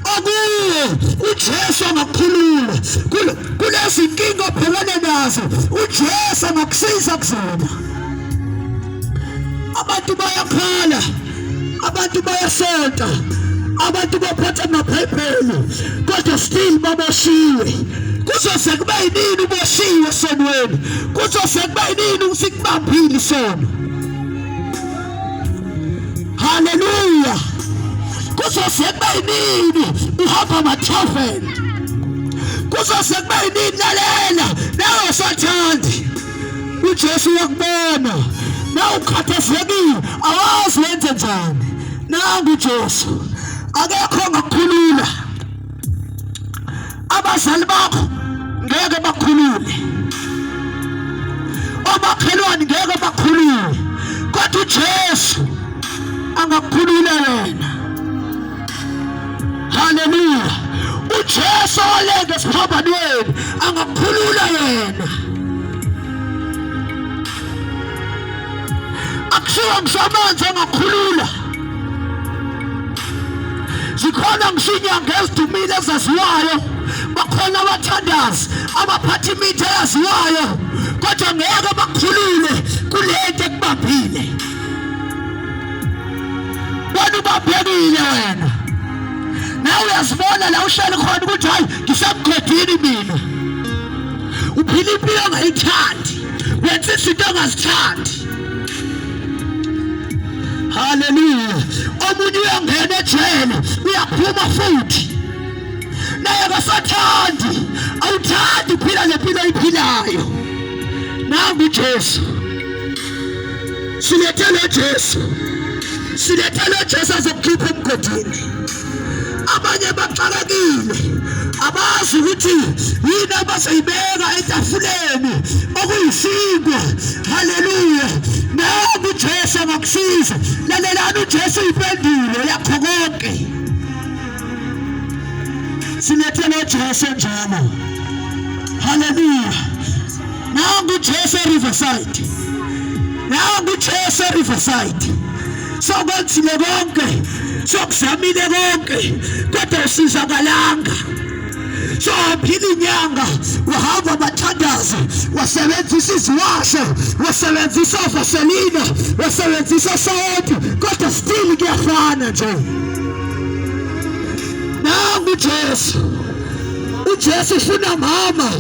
Okuwo uJesu angakukhulula kulezi nkinga obhekene nazo, uJesu angakusiza kuzona. Abantu bayakhala, abantu bayasonta, abantu baphatha amabhayibheli, kodwa still baboshiwe. Kuzoze kube yinini uboshiwe esonweni? Kuzoze kube yinini usikubambile isono? Haleluya! Kuzoze kube yinini uhamba ama-travel? Kuzoze kube yinini? Lalela nawe usathandi, uJesu uyakubona na ukhathazekile, awazi wenze njani. Nangu uJesu, akekho ongakukhulula. Abazali bakho ngeke bakhulule, omakhelwane ngeke bakhulule, kodwa uJesu angakukhulula wena. Haleluya! UJesu olenga esiphambanweni angakukhulula yena. Akusiwo ngisho amanzi angakhulula, zikhona ngisho inyanga ezidumile ezaziwayo, bakhona abathandazi abaphatha imithi eyaziwayo, kodwa ngeke bakhulule kulento ekubambile. Wena ubambekile wena, nawe uyazibona la uhleli khona ukuthi hayi, ngisemgodini mina. Uphila impilo ongayithandi, wenza izinto ongazithandi. Haleluya! Omunye uyangena ejele, uyaphuma futhi naye akasathandi. Awuthandi uphila le mpilo oyiphilayo. Nangu uJesu, silethe lo Jesu, silethe lo Jesu azokukhipha emgodini. Abanye baxakekile, abazi ukuthi yini abazoyibeka etafuleni okuyisinkwa. Haleluya! Nangu uJesu angakusiza. Lalelani, uJesu uyimpendulo yakho konke. Silethe lo Jesu njalo. Haleluya! Nangu uJesu eRiverside, nangu uJesu eRiverside. Sokwenzile konke, sokuzamile konke, kodwa usizakalanga. Sophila inyanga, wahamba abathandazi, wasebenzisa iziwasho, wasebenzisa ovaselina, wasebenzisa sawoti, kodwa still kuyafana nje. Nangu uJesu. UJesu ufuna mama,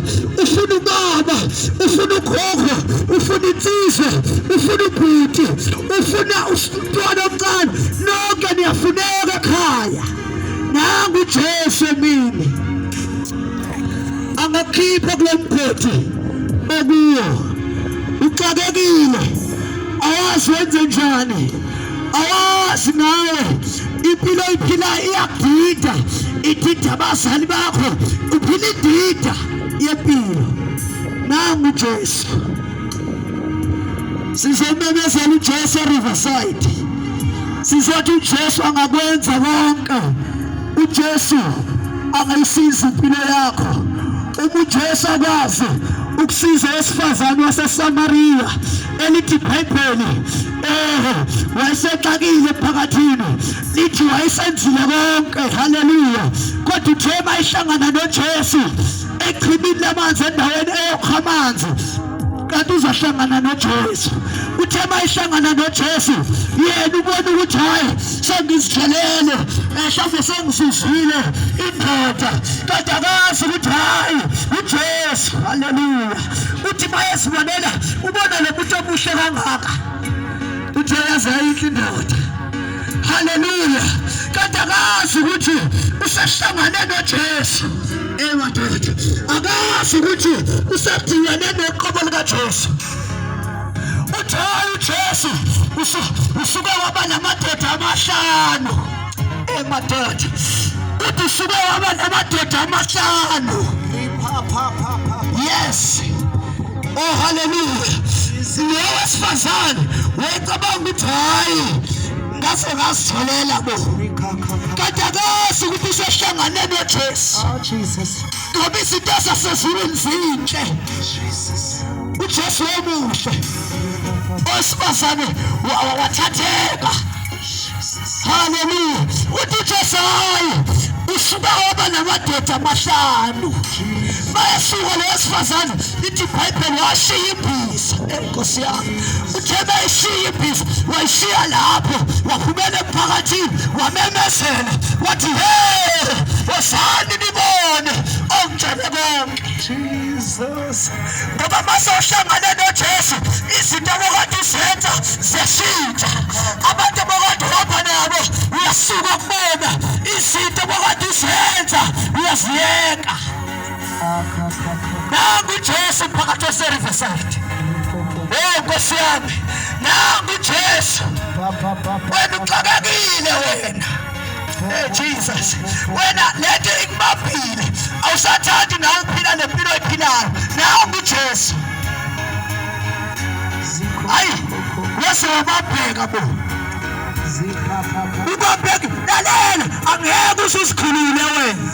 ufuna ubaba, ufuna ugogo, ufuna insizwa, ufuna ubhuti, ufuna umntwana omncane. Nonke niyafuneka ekhaya. Nangu uJesu emini, angakhipha kulo mgodi okuwo. Uxakekile, awazi wenze njani, awazi nawe impilo oyiphila iyakudida, idida abazali bakho, uphila idida yempilo. Nangu uJesu, sizomemezela uJesu eRiverside. Sizothi uJesu angakwenza konke, uJesu angayisiza impilo yakho. Uma uJesu akwazi ukusiza wesifazane waseSamariya, elithi iBhayibheli wayesexakile emphakathini, lithi wayesenzile konke. Haleluya! Kodwa uthe mayihlangana noJesu echibini lamanzi, endaweni eyokha amanzi, kanti uzohlangana noJesu. Uthe mayihlangana noJesu, yena ubona ukuthi hayi, sengizithelele, mhlawumbe sengizuzile indoda, kodwa akazi ukuthi hayi, uJesu. Haleluya! Uthi mayezibonela, ubona lo muntu omuhle kangaka, uthi yaze yayinhle indoda. Haleluya! Kanti akazi ukuthi usehlangane noJesu. Emadoda, akazi ukuthi usedingane noqobo likaJesu. Uthi hayi, uJesu usuke waba namadoda amahlanu. Emadoda, uthi usuke waba namadoda amahlanu. Yes, oh haleluya! Lo wesifazane wayecabanga ukuthi hayi, ngase ngazitholela bo, kanti akazi ukuthi usehlangane noJesu. Oh Jesus. Ngoba izinto zasezulwini zinhle. Jesus. UJesu wayemuhle, owesifazane wathatheka. Jesus. Haleluya! Uthi uJesu hayi, usuke Amadoda amahlanu bayesuka lo wesifazane, ithi iBhayibheli washiya imbiza. Enkosi yami, uthe bayishiya imbiza, wayishiya lapho, waphumela emphakathini, wamemezela wathi, hey, wozani nibone ongitshele konke. Jesus. Ngoba masohlangane noJesu, izinto obokade uzenza ziyashintsha. Abantu obokade uhamba nabo uyasuka kubona, izinto obokade uzenza uyaziyeka. Nangu uJesu phakathi kwase-Riverside. Oh Nkosi yami, nangu uJesu. Wena uxakekile wena. Hey Jesus, wena lento ikubambile, awusathandi nawe uphila lempilo oyiphilayo. Nangu uJesu. Hayi, wase wababheka bo. Ubabheka, lalela, angeke ususikhulule wena.